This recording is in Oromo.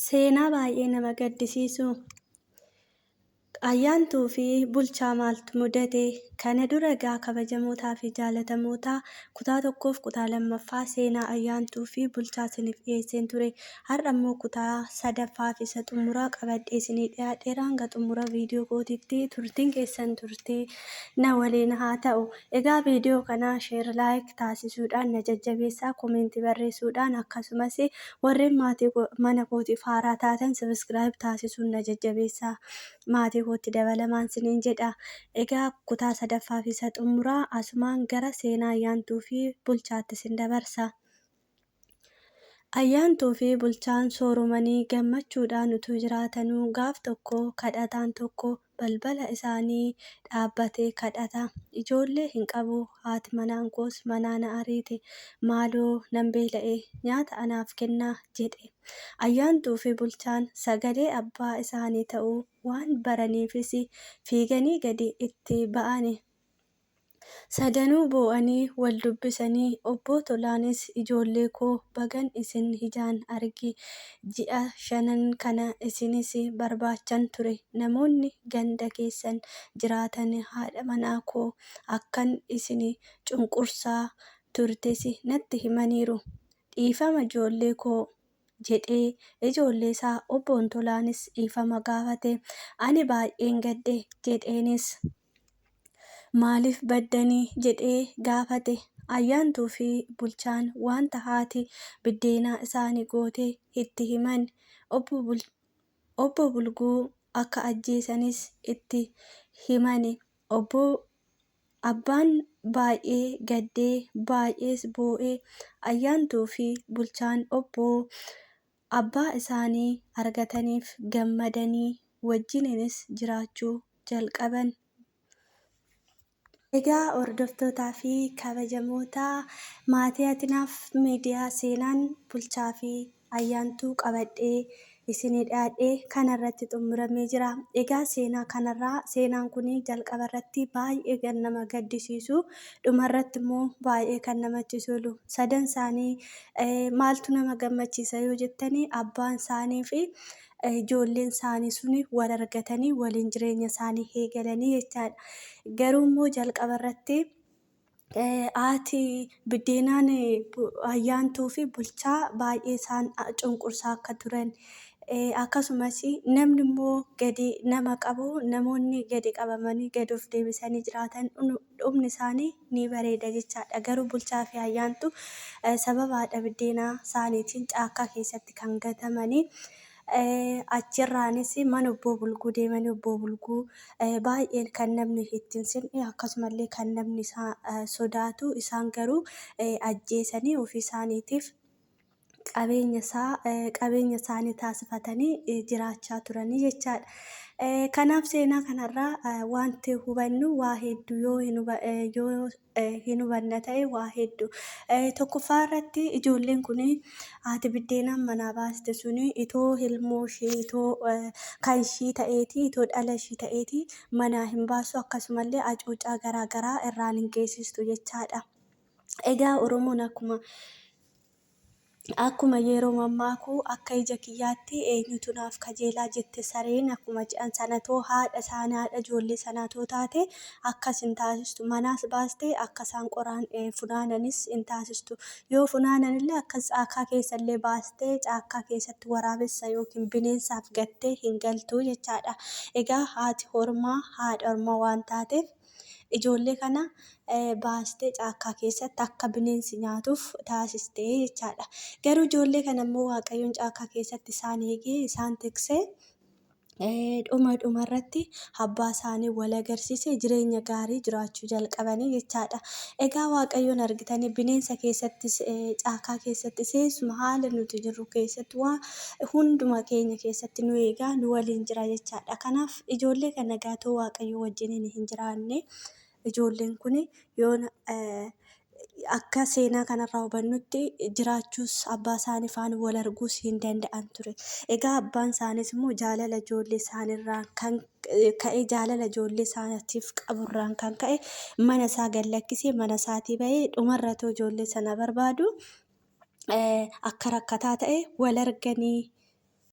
Seenaa baay'ee nama gaddisiisu. Ayyaantuu fi bulchaa maaltu mudate? Kana dura egaa kabajamootaa fi jaalatamootaa kutaa tokkoof kutaa lammaffaa seenaa ayyaantuu fi bulchaa isiniif dhiyeesseen ture. Har'a immoo kutaa sadaffaa fi isa xumuraa qabadhee isinii dhiyaadheera. Hanga xumura viidiyoo kootiitti turtiin keessan turtii na waliin haa ta'u. Egaa viidiyoo kana sheer laayik taasisuudhaan na jajjabeessaa, koomeentii barreessuudhaan akkasumas Warreen maatii mana kootiif haaraa taatan subscribe taasisuun na jajjabeessaa maatii kootti dabalamaan siniin jedha. Egaa kutaa sadaffaa fi isa xumuraa asumaan gara seenaa Ayyaantuu fi Bulchaatti sin dabarsa. Ayyaantuu fi Bulchaan sooromanii gammachuudhaan utuu jiraatanuu gaaf tokko kadhataan tokko balbala isaanii dhaabbatee kadhata. Ijoollee hin qabu, haati manaan koos manaa na ariite. Maaloo nan beela'e, nyaata anaaf kennaa jedhe. Ayyaantuu fi Bulchaan sagalee abbaa isaanii ta'uu waan baraniifis fiiganii gadi itti ba'ani. Sadanuu boo'anii wal dubbisanii obboo Tolaanis ijoollee koo bagan isin hijaan arge ji'a shanan kana isinis barbaachan ture namoonni ganda keessan jiraatan haadha manaa koo akkan isin cunqursaa turtes natti himaniiru dhiifama ijoollee koo jedhee ijoolleesaa obboon Tolaanis dhiifama gaafate ani baay'een gadde jedheenis. Maaliif baddani? jedhee gaafate. Ayyaantuu fi Bulchaan wanta haati biddeenaa isaani goote itti himan. Obbo Bulguu akka ajjeesanis itti himani. Abbaan baay'ee gaddee, baay'ees boo'e. Ayyaantuu fi Bulchaan Obbo abbaa isaanii argataniif gammadanii wajjiniinis jiraachuu jalqaban. Egaa hordoftootaa fi kabajamoota maatii Atinaaf Miidiyaa seenaan Bulchaa fi Ayyaantuu qabadhee isinii dhiyaadhe kanarratti xumuramee jira. Egaa seenaa kanarraa seenaan kun jalqaba irratti baay'ee kan nama gaddisiisu dhumarratti immoo baay'ee kan namatti tolu. Sadan isaanii maaltu nama gammachiisa yoo jettanii abbaan isaanii fi ijoolleen isaanii suni wal argatanii waliin jireenya isaanii eegalanii jechaadha. Garuu immoo jalqaba irratti haati biddeenaan ayyaantuu fi bulchaa baay'ee isaan cunqursaa akka turan akkasumas namni immoo gadi nama qabu namoonni gadi qabamanii gadi of deebisanii jiraatan dhumni isaanii ni bareeda jechaadha. Garuu bulchaa fi ayyaantu sababa haadha biddeenaa isaaniitiin caakkaa keessatti kan gatamanii achirraanis mana obboo Bulguu deemanii obboo Bulguu baay'een kan namni itti hin siqne akkasumallee kan namni sodaatu isaan garuu ajjeesanii ofii isaaniitiif qabeenya isaa qabeenya isaanii taasifatanii jiraachaa turanii jechaadha. Kanaaf seenaa kanarraa wanti hubannu waa hedduu yoo yoo hin hubanna ta'e waa hedduu. Tokkoffaa irratti ijoolleen kun haati biddeenaan manaa baaste sun itoo ilmoo ishee itoo kan ishii ta'eeti itoo dhala ishii ta'eeti manaa hin baasu akkasumallee hacuuccaa garaa garaa irraan hin geessistu jechaadha. Egaa Oromoon akkuma Akkuma yeroo mammaaku akka ija kiyyaatti eenyutu naaf kajeelaa jette sareen akkuma jedhan sanatoo haadha isaanii haadha ijoollee sanaatoo taate akkas hin taasistu. Manaas baaste akka isaan qoraan funaananis hin taasistu. Yoo funaananillee akkas caakkaa keessallee baastee caakkaa keessatti waraabessa yookiin bineensaaf gattee hin galtu jechaadha. Egaa haati hormaa haadha ormaa waan taateef Ijoollee kana baastee caakkaa keessatti akka bineensi nyaatuuf taasiste jechaadha. Garuu ijoollee kana immoo Waaqayyoon caakkaa keessatti isaan eegee isaan tiksee dhuma dhuma irratti abbaa isaanii wal agarsiise jireenya gaarii jiraachuu jalqabanii jechaadha. Egaa Waaqayyoon argitanii bineensa keessattis caakkaa keessattis eessuma haala nuti jirru keessatti waa hunduma keenya keessatti nu eegaa nu waliin jira jechaadha. Kanaaf Ijoollee kana egaa too Waaqayyo wajjiniin hin jiraanne ijoolleen kun yoona akka seenaa kanarraa hubannutti jiraachuus abbaa isaanii faana wal arguus hin danda'an ture. Egaa abbaan isaaniis immoo jaalala ijoollee isaaniirraan kan ka'e jaalala ijoollee isaaniitiif qaburraan kan ka'e mana isaa gad lakkisee mana isaatii bahee dhumarra too ijoollee sana barbaadu akka rakkataa ta'e wal arganii.